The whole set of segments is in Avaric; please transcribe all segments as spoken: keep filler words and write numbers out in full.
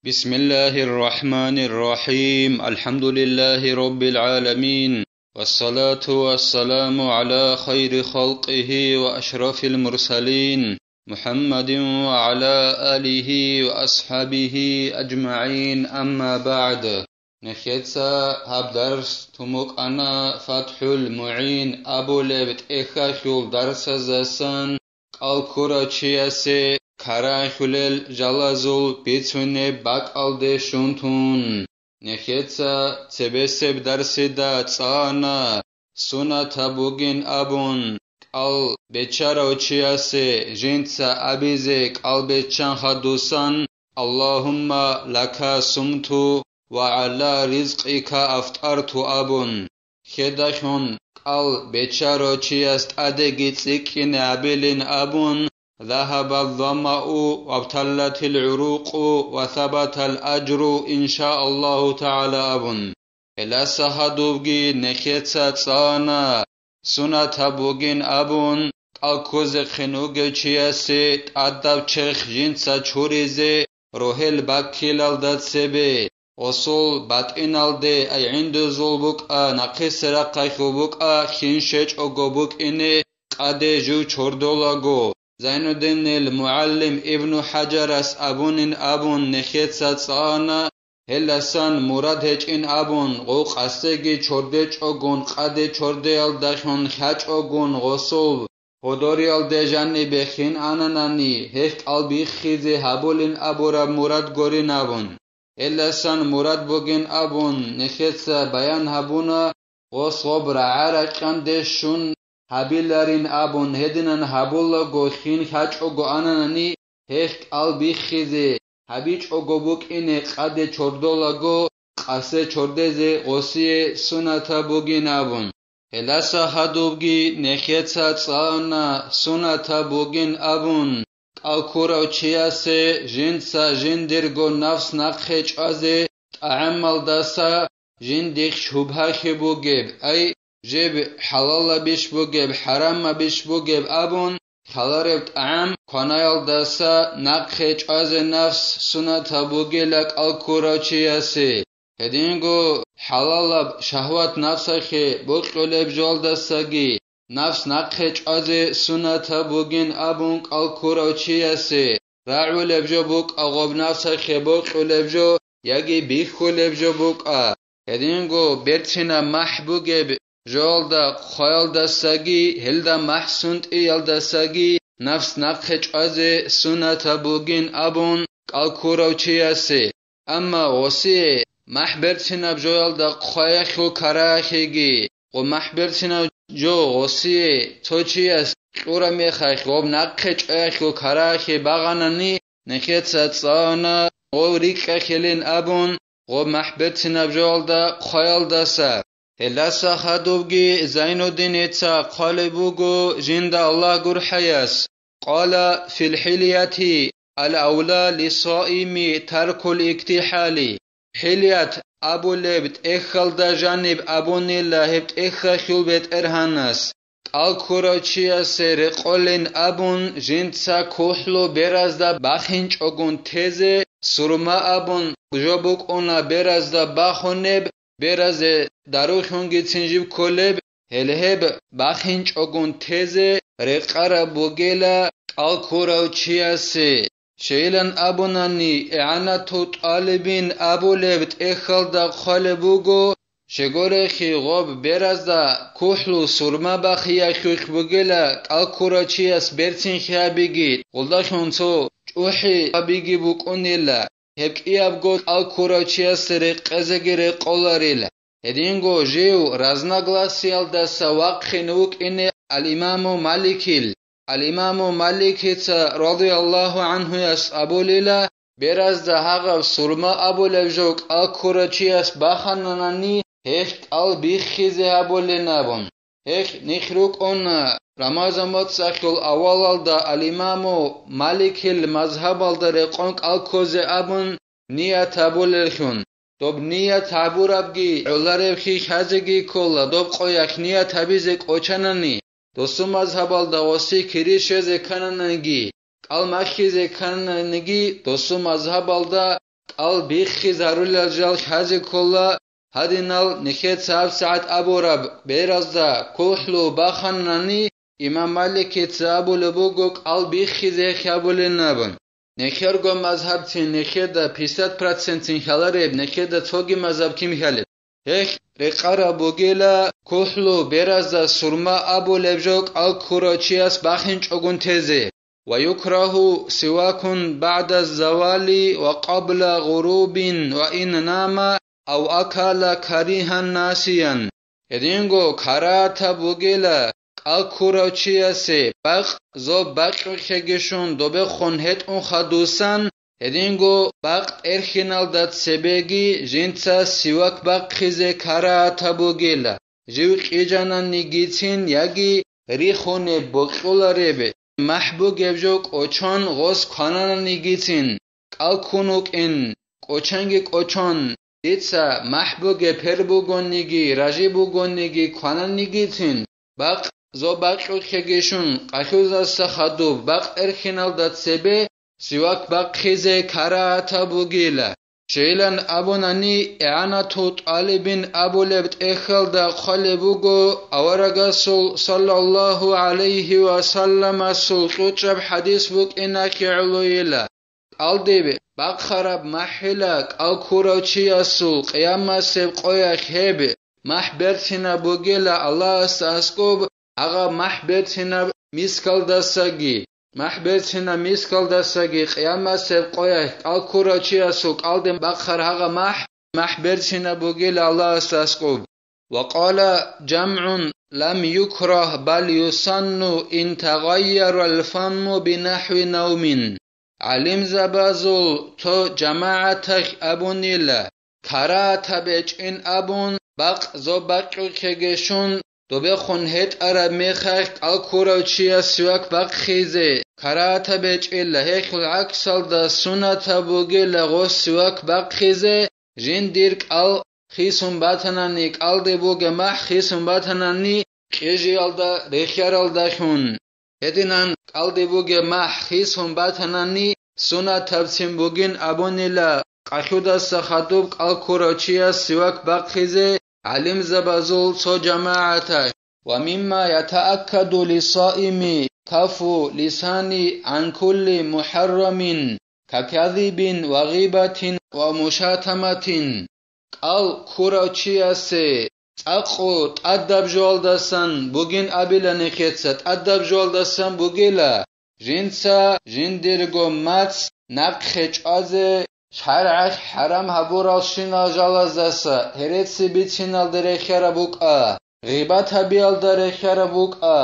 بسم الله الرحمن الرحيم. الحمد لله رب العالمين. والصلاة والسلام على خير خلقه وأشرف المرسلين محمد وعلى آله وأصحابه أجمعين. أما بعد. Нехеца гьаб дарс тун букӀана ФатхӀул МугӀин абулеб тӀехьалъул дарсаздасан кӀал ккурав чиясе карагьулел жалазул бицунеб бакӀалде щун тун. Нехеца цебесеб дарсида цӀана, сунатаб бугин абун, кӀал бечарав чиясе жинца абизе кӀал беччан хадусан, «Аллагьумма лака сумту ва гӀала ризкъика афтӀарту», абун. Хедалъун кӀал бечарав чияс тӀадеги цӀикӀкӀине гьабилин абун, «Загьаба замау вабталлатил гӀурукъу ва сабатал ажру, иншааллагьу тагӀала», абун. Гьеласа гьадубги нехеца цӀана, сунатаб бугин абун, кӀал ккузехъин вугев чиясе тӀадаб черх жинца чуризе рогьел баккилалда цебе, гъосул батӀиналде, ай гӀиндузул букӀа нахъисеб рахъалъул букӀа, хин щвечӀого букӀине къаде жив чордолаго, Зайнуддинил мугӀалим Ибну ХӀажарас абунин абун нехеца цӀана, гьелдасан мурад гьечӀин абун, гъов къасеги чордечӀогун, къаде чордеялдалъун хьачӀогун гъосул гьодориялде жанибе хин ананани, гьелъ кӀал биххизе гьабулин абураб мурад гурин абун. Гьелдасан мурад бугин абун нехеца баян гьабуна, гъос гъоб рагӀа-ракьанде щун гьабиларин абун, гьединан гьабулаго хин хьачӀого ананани, гьелъ кӀал биххизе, гьабичӀого букӀине къаде чордолаго, къасе чордезе гъосие сунатаб бугин абун. Гьеласа гьадубги нехеца цӀана, сунатаб бугин абун, кӀал ккурав чиясе жинца жиндирго нафс нахъе чӀвазе тӀагӀамалдаса жиндихъ шубгьахъе бугеб, ай, жеб хӀалалабищ бугеб, хӀарамабищ бугеб абун, хъалареб тӀагӀам кванаялдаса нахъе чӀвазе нафс сунатаб бугила кӀал ккурав чиясе. Гьединго хӀалалаб шагьват нафсахъе бокьулеб жоялдасаги нафс нахъе чӀвазе сунатаб бугин абун кӀал ккурав чиясе, рагӀулеб жо букӀа гъоб нафсахъе бокьулеб жо яги бихьулеб жо букӀа, гьединго берцинаб махӀ бугеб жоялда хъваялдасаги, гьелда махӀ сунтӀиялдасаги нафс нахъе чӀвазе сунатаб бугин абун кӀал ккурав чиясе. Амма гъосие махӀ берцинаб жоялда хъваялъул карагьатги, гъо махӀ берцинаб жо гъосие цо чияс кьураб мехалъ гъоб нахъе чӀваялъул карагьат багъанани, нехеца цӀана гъов рикӀкӀахъилин абун, гъоб махӀ берцинаб жоялда хъваялдаса. Гьелдаса хадубги Зайнуддиница хъвалеб буго жинда Аллагь гурхӀаяс: «Къала фил хӀилияти: ал-авла лиссаими таркул иктихӀали». ХӀилият абулеб тӀехьалда жаниб абунила гьеб тӀехьалъул бетӀергьанас, кӀал ккурав чиясе рекъолин абун, жинца кухӀлу беразда бахинчӀогун тезе, сурма абун жо букӀуна беразда бахунеб, беразе дарулъунгицин жиб кколеб, гьеле гьеб бахинчӀогун тезе рекъараб бугела кӀал ккурав чиясе. Щайилан абунани, игӀанату тӀалибин абулеб тӀехьалда хъвалеб буго, щегорехи гъоб беразда кухӀлу сурма бахиялъулъ бугела кӀал ккурав чияс берцинлъи гьабиги, гъулдалъун цо чӀухӀи гьабиги букӀунила. Гьеб кӀиябго кӀал ккурав чиясе рекъезеги рекъоларила. Гьединго жив разногласиялдаса вахъин вукӀине ал-Имаму Маликил. Ал-Имаму Маликица, радияллагьу гӀанхуяс, абулила, беразда гьагъаб сурма абулеб жо кӀал ккурав чияс бахананани, гьелъ кӀал биххизе гьабулин абун. Гьелъ нилъ рукӀуна Рамазан моцӀалъул авалалда ал-Имаму Маликил мазгьабалда рекъон кӀал ккозе абун ният гьабулеллъун. Доб ният гьабурабги гӀолареб хьихьазеги ккола, доб къоялъ ният гьабизе кӀочанани, досу мазгьабалда гъоси кири щвезе ккананиги, кӀал махьизе ккананиги, досу мазгьабалда кӀал биххизарулел жал хьазе ккола, гьадинал нехеца гьабсагӀат абураб беразда кухӀлу баханани, имам Маликица абулеб буго кӀал биххизе хьабулин абун. Нехерго мазгьабцин нехеда пятьдесят процентцин хьалареб, нехеда цоги мазгьаб кин хьалеб? Гьелъ рекъараб бугила кухӀлу беразда сурма абулеб жо кӀал ккурав чияс бахинчӀогун тезе. Ва юкрагьу сивакун багӀда завали ва къабла гъурубин ва ин нама ав акала каригьан насиян. Гьединго карагьатаб бугела кӀал ккурав чиясе бакъ зоб бакьулъеги щун добехун гьетӀун хадусан, гьединго бакъ тӀерхьиналда цебеги жинца сивак бахъизе карагьатаб бугела, жив кьижананигицин яги рихунеб бокьулареб махӀ бугеб жо кӀочон гъос кванананигицин, кӀал ккун вукӀин, кӀочанги кӀочон, дица махӀ бугеб пер бугониги, ражи бугониги квананигицин, бакъ зоб бакьулъеги щун, къалъудаса хадуб бакъ тӀерхьиналда цебе сивак бахъизе карагьатаб бугила. Щайилан абунани, ИгӀанату ТӀалибин абулеб тӀехьалда хъвалеб буго аварагасул саллаллагьу гӀалайгьи ва салламасул кьучӀаб хӀадис букӀиналъе гӀолойила. КӀалдиб бахъараб махӀила кӀал ккурав чиясул къиямасеб къоялъ гьеб махӀ берцинаб бугела Аллагьасда аскӀоб, гьагъаб махӀ берцинаб мискалдасаги, махӀ берцинаб мискалдасаги къиямасеб къоялъ кӀал ккурав чиясул кӀалдиб бахъар гьагъаб махӀ, махӀ берцинаб бугела Аллагьасда аскӀоб. Ва къала жамгӀун: «Лам юкрагь, бал юсанну ин тагъайярал фамму бинахӀви навмин». ГӀалимзабазул цо жамагӀаталъ абунила, карагьатаб гьечӀин абун, бакъ зоб бакьулъеги щун, добехун гьетӀараб мехалъ кӀал ккурав чияс сивак бахъизе карагьатаб гьечӀила, гьелъул гӀаксалда сунатаб бугела гъос сивак бахъизе, жиндир кӀал хисун батанани, кӀалдиб бугеб махӀ хисун батанани, кьижиялда рехьаралдалъун. Гьединан кӀалдиб бугеб махӀ хисун батанани, сунатабцин бугин абунила къалъудаса хадуб кӀал ккурав чияс сивак бахъизе гӀалимзабазул цо жамагӀаталъ. Ва мимма ятааккаду лиссаими каффу лисани гӀан кулли мухӀаррамин, каказибин ва гъибатин ва мушатаматин. КӀал ккурав чиясе цӀакъу тӀадаб жоялдасан бугин абила нехеца, тӀадаб жоялдасан бугила, жинца жиндирго мацӀ нахъе чӀвазе, шаргӀалъ хӀарам гьабуралщинал жалаздаса гьереси бициналда рехьараб букӀа, гъибат гьабиялда рехьараб букӀа,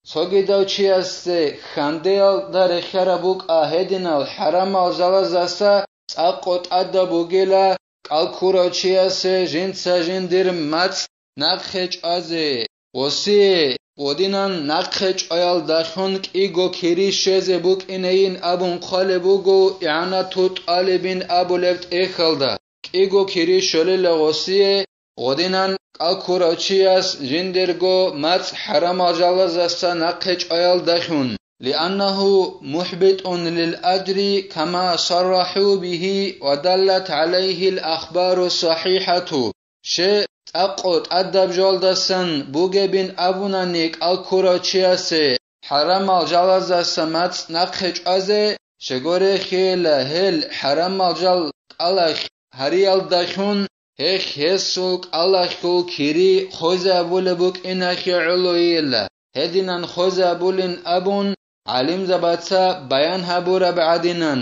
цогидав чиясде хьандеялда рехьараб букӀа, гьединал хӀарамал жалаздаса цӀакъу тӀадаб бугила кӀал ккурав чиясе жинца жиндир мацӀ нахъе чӀвазе. Гъосие гъодинан нахъе чӀваялдалъун кӀиго кири щвезе букӀинейин абун хъвалеб буго ИгӀанату ТӀалибин абулеб тӀехьалда. КӀиго кири щолила гъосие гъодинан кӀал ккурав чияс жиндирго мацӀ хӀарамал жалаздаса нахъе чӀваялдалъун. Лианнагьу мухӀбитӀун лил аджри, кама саррахӀу бигьи ва даллат гӀалайгьил ахбару сахӀихӀату. Ще цӀакъу тӀадаб жоялдасан бугебин абунани кӀал ккурав чиясе хӀарамал жалаздаса мацӀ нахъе чӀвазе, щегорехьейила гьел хӀарамал жал кӀалалъ гьариялдалъун, гьелъ гьесул кӀалалъул кири хвезабулеб букӀиналъе гӀолойила, гьединан хвезабулин абун, гӀалимзабаца баян гьабураб гӀадинан,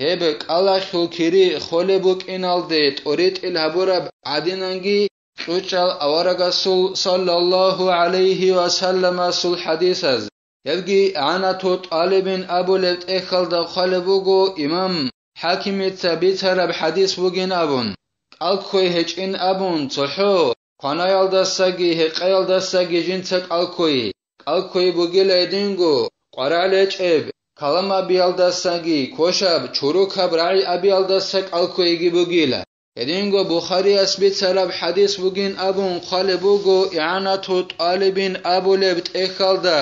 гьеб кӀалалъул кири хволеб букӀиналде тӀоритӀил гьабураб гӀадинанги, кьучӀал аварагасул саллаллагьу гӀалайгьи ва салламасул хӀадисаз. Гьебги ИгӀанату ТӀалибин абулеб тӀехьалда хъвалеб буго имам ХӀакимица бицараб хӀадис бугин абун. КӀалкквей гьечӀин абун цохӀо, кванаялдасаги гьекъеялдасаги жинца кӀалкквей, кӀалкквей бугила гьединго, къварагӀ лечӀеб, каламабиялдасаги квешаб, чурукаб рагӀи абиялдаса кӀалкквейги бугила. Гьединго Бухарияс бицараб хӀадис бугин абун хъвалеб буго ИгӀанату ТӀалибин абулеб тӀехьалда,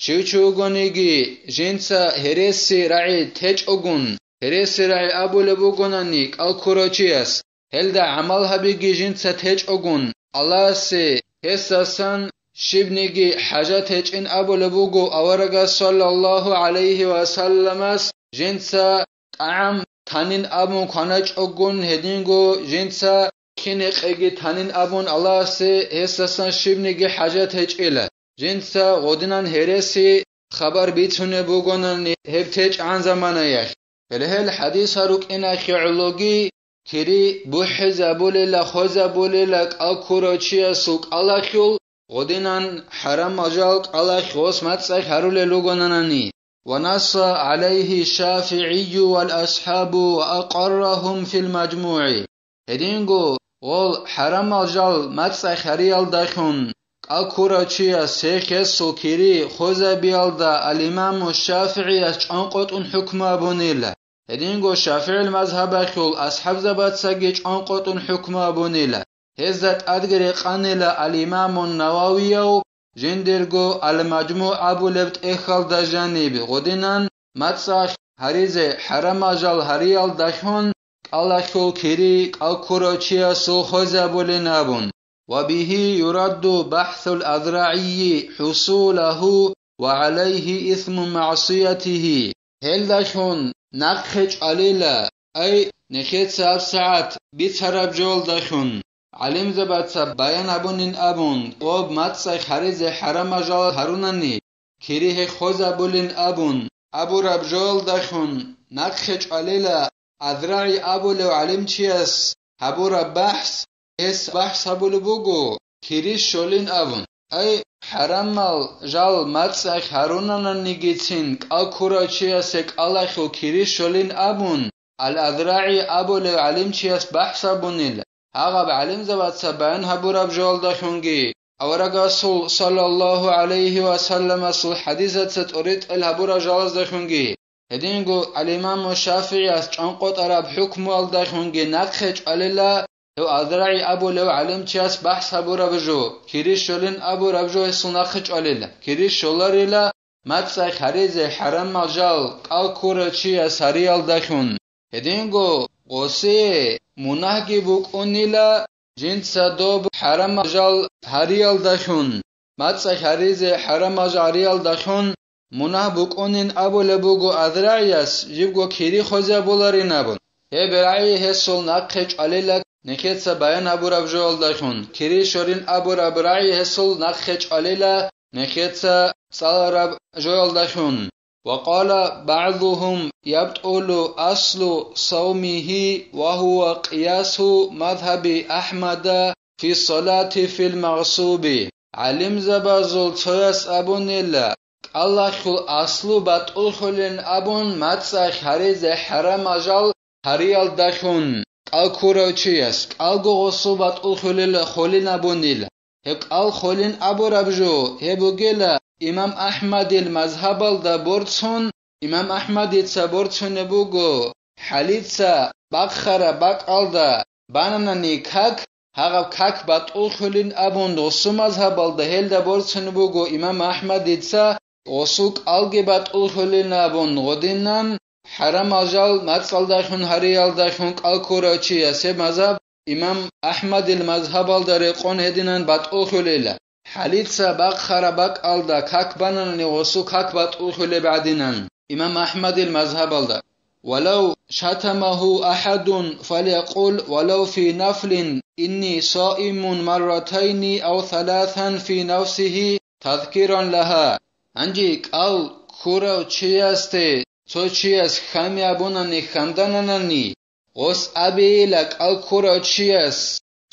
щив чи вугониги, жинца гьереси рагӀи течӀогун, гьереси рагӀи абулеб бугонани кӀал ккурав чияс, гьелда гӀамал гьабиги жинца течӀогун, Аллагьасе гьесдасан щибниги хӀажат гьечӀин абулеб буго аварагас саллаллагьу гӀалайгьи ва салламас, жинца тӀагӀам танин абун кваначӀогун, гьединго жинца кинекъеги танин абун Аллагьасе гьесдасан щибниги хӀажат гьечӀила. Жинца гъодинан гьереси хабар бицунеб бугонани гьеб течӀгӀан заманаялъ. Гьеле гьел хӀадисал рукӀиналъе гӀологи, кири бухӀизабулела, хвезабулела кӀал ккурав чиясул кӀалалъул, гъодинан хӀарамал жал кӀалалъ гъос мацӀалъ гьарулел ругонанани. Ва насса гӀалайгьи ШафигӀийю вал асхӀабу ва акъаррагьум фил мажмугӀи. Гьединго гъол хӀарамал жал мацӀалъ гьариялдалъун кӀал ккурав чияс гьесул кири хвезабиялда ал-Имаму ШафигӀияс чӀванкъотӀун хӀукму абунила. Гьединго ШафигӀил мазгьабалъул асхӀабзабацаги чӀванкъотӀун хӀукму абунила. Гьезда тӀадги рекъанила ал-Имамун Нававияв жиндирго Ал-МажмугӀ абулеб тӀехьалда жаниб гъодинан мацӀалъ гьаризе хӀарамал жал гьариялдалъун кӀалалъул кири кӀал ккурав чиясул хвезабулин абун. Ва бигьи юрадду бахӀсул азрагӀийи хӀусулагьу ва гӀалайгьи исму магӀсиятигьи. Гьелдалъун нахъе чӀвалила, ай, нехеца гьабсагӀат бицараб жоялдалъун, гӀалимзабаца баян гьабунин абун, гъоб мацӀалъ гьаризе хӀарамал жал гьарунани, кири гьеб хвезабулин абун абураб жоялдалъун нахъе чӀвалила, АзрагӀи абулев гӀалимчияс гьабураб бахӀс, гьес бахӀс гьабулеб буго, кири щолин абун. Ай, хӀарамал жал мацӀалъ гьарунананигицин кӀал ккурав чиясе кӀалалъул кири щолин абун, Ал-АзрагӀи абулев гӀалимчияс бахӀс гьабунила, гьагъаб гӀалимзабаца баян гьабураб жоялдалъунги, аварагасул саллаллагьу гӀалайгьи ва салламасул хӀадисаца тӀоритӀел гьабураб жалаздалъунги, гьединго ал-Имаму ШафигӀияс чӀванкъотӀараб хӀукмуялдалъунги нахъе чӀвалила, гьев АзрагӀи абулев гӀалимчияс бахӀс гьабураб жо, кири щолин абураб жо гьесул нахъе чӀвалила, кири щоларила, мацӀалъ гьаризе хӀарамал жал кӀал ккурав чияс гьариялдалъун. Гьединго гъосие мунагьги букӀунила, жинца доб хӀарамал жал гьариялдалъун, мацӀалъ гьаризе хӀарамал жал гьариялдалъун мунагь букӀунин абулеб буго АзрагӀияс, жибго кири хвезабуларин абун. Гьеб рагӀи гьесул нахъе чӀвалила, нехеца баян гьабураб жоялдалъун, кири щолин абураб рагӀи гьесул нахъе чӀвалила, нехеца цӀалараб жоялдалъун. Ва къала багӀзугьум ябтӀулу аслу савмигьи ва гьува къиясу мазгьаби АхӀмада фи салати фил магъсуби. ГӀалимзабазул цояс абунила, кӀалалъул аслу батӀуллъулин абун мацӀалъ гьаризе хӀарамал жал гьариялдалъун кӀал ккурав чияс кӀалго гъосу батӀуллъулила холин абунила. Гьеб кӀал холин абураб жо гьеб бугела имам АхӀмадил мазгьабалда борцун, имам АхӀмадица борцунеб буго, хӀалица бахъараб бакӀалда бананани как, гьагъаб как батӀуллъулин абун, гъосу мазгьабалда гьелда борцун буго имам АхӀмадица, гъосу кӀалги батӀуллъулин абун, гъодинан хӀарамал жал мацӀалдалъун гьариялдалъун кӀал ккурав чияс гьеб мазгьаб имам АхӀмадил мазгьабалда рекъон гьединан батӀуллъулила. ХӀалица бахъараб бакӀалда как бананани гъосу как батӀуллъулеб гӀадинан имам АхӀмадил мазгьабалда. Валав шатамагьу ахӀадун, фалякъул валав фи нафлин, инни саимун марратайни ав саласан фи нафсигьи тазкиран лагьа. Гьанже кӀал ккурав чиясде цо чияс хьами абунани хьандананани, гъос абейила кӀал ккурав чияс,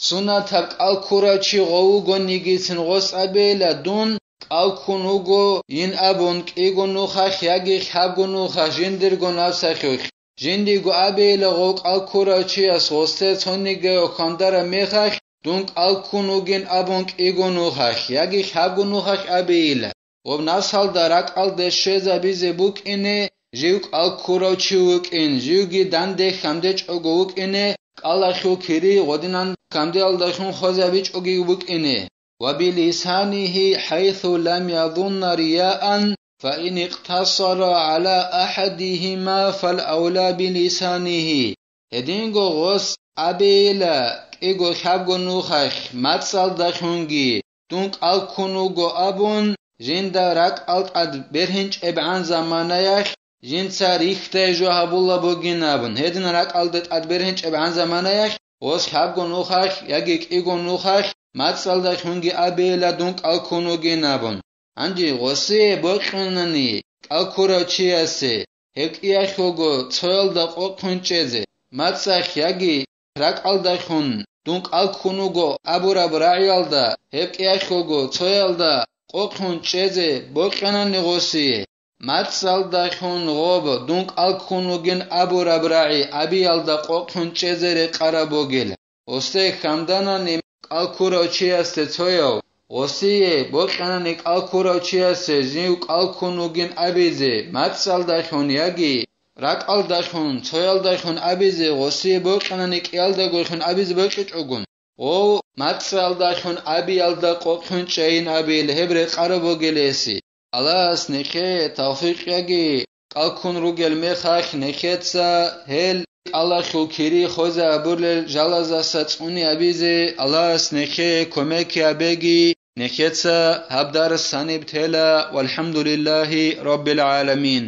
сунатаб кӀал ккурав чи гъов вугонигицин гъос абейила, дун кӀал ккун вугойин абун кӀиго нухалъ яги лъабго нухалъ жиндирго напсалъулъ. Жиндиего абейила гъов кӀал ккурав чияс гъосде цонигияв хьандараб мехалъ, дун кӀал ккун вугин абун кӀиго нухалъ яги лъабго нухалъ абейила. Гъоб наслалда ракӀалде щвезабизе букӀине жив кӀал ккурав чи вукӀин, живги данде хьамдечӀого вукӀине, кӀалалъул кири гъодинан хьамдеялдалъун хвезабичӀоги букӀине. Ва билисанигьи хӀайсу лам язунна рияан فإن اقتصر على أحدهما فالأولى بلسانه. Гьединго гъос абейила кӀиго лъабго нухалъ мацӀалдалъунги дун кӀал ккун вуго абун, жинда ракӀал тӀад бергьинчӀебгӀан заманаялъ жинца рихьдай жо гьабула бугин абун, гьедин ракӀалда тӀад бергьинчӀебгӀан заманаялъ гъос лъабго нухалъ яги кӀиго нухалъ мацӀалдалъунги абейила дун кӀал ккун вугин абун. Гьанже гъосие бокьунани кӀал ккурав чиясе, гьеб кӀиялъулго цоялда къокъун чӀезе, мацӀалъ яги ракӀалдалъун дун кӀал ккун вуго абураб рагӀиялда, гьеб кӀиялъулго цоялда къокъун чӀезе бокьанани гъосие, мацӀалдалъун гъоб дун кӀал ккун вугин абураб рагӀи абиялда къокъун чӀезе рекъараб бугил. Гъосде хьанданани кӀал ккурав чиясде цояв, гъосие бокьанани кӀал ккурав чиясе жив кӀал ккун вугин абизе, мацӀалдалъун яги ракӀалдалъун, цоялдалъун абизе, гъосие бокьанани кӀиялдагойхун абизе бокьичӀогун, гъов мацӀалдалъун абиялда къокъун чӀайин абил гьеб рекъараб бугелеси. Аллагьас нехее тавфикъ яги, кӀал ккун ругел мехалъ нехеца гьел кӀалалъул кири хвезабулел жалазаса цӀуни абизе Аллагьас нехее кумек гьабеги, нехеца гьаб дарс гьаниб тела, валхӀамдулиллагьи раббил гӀаламин.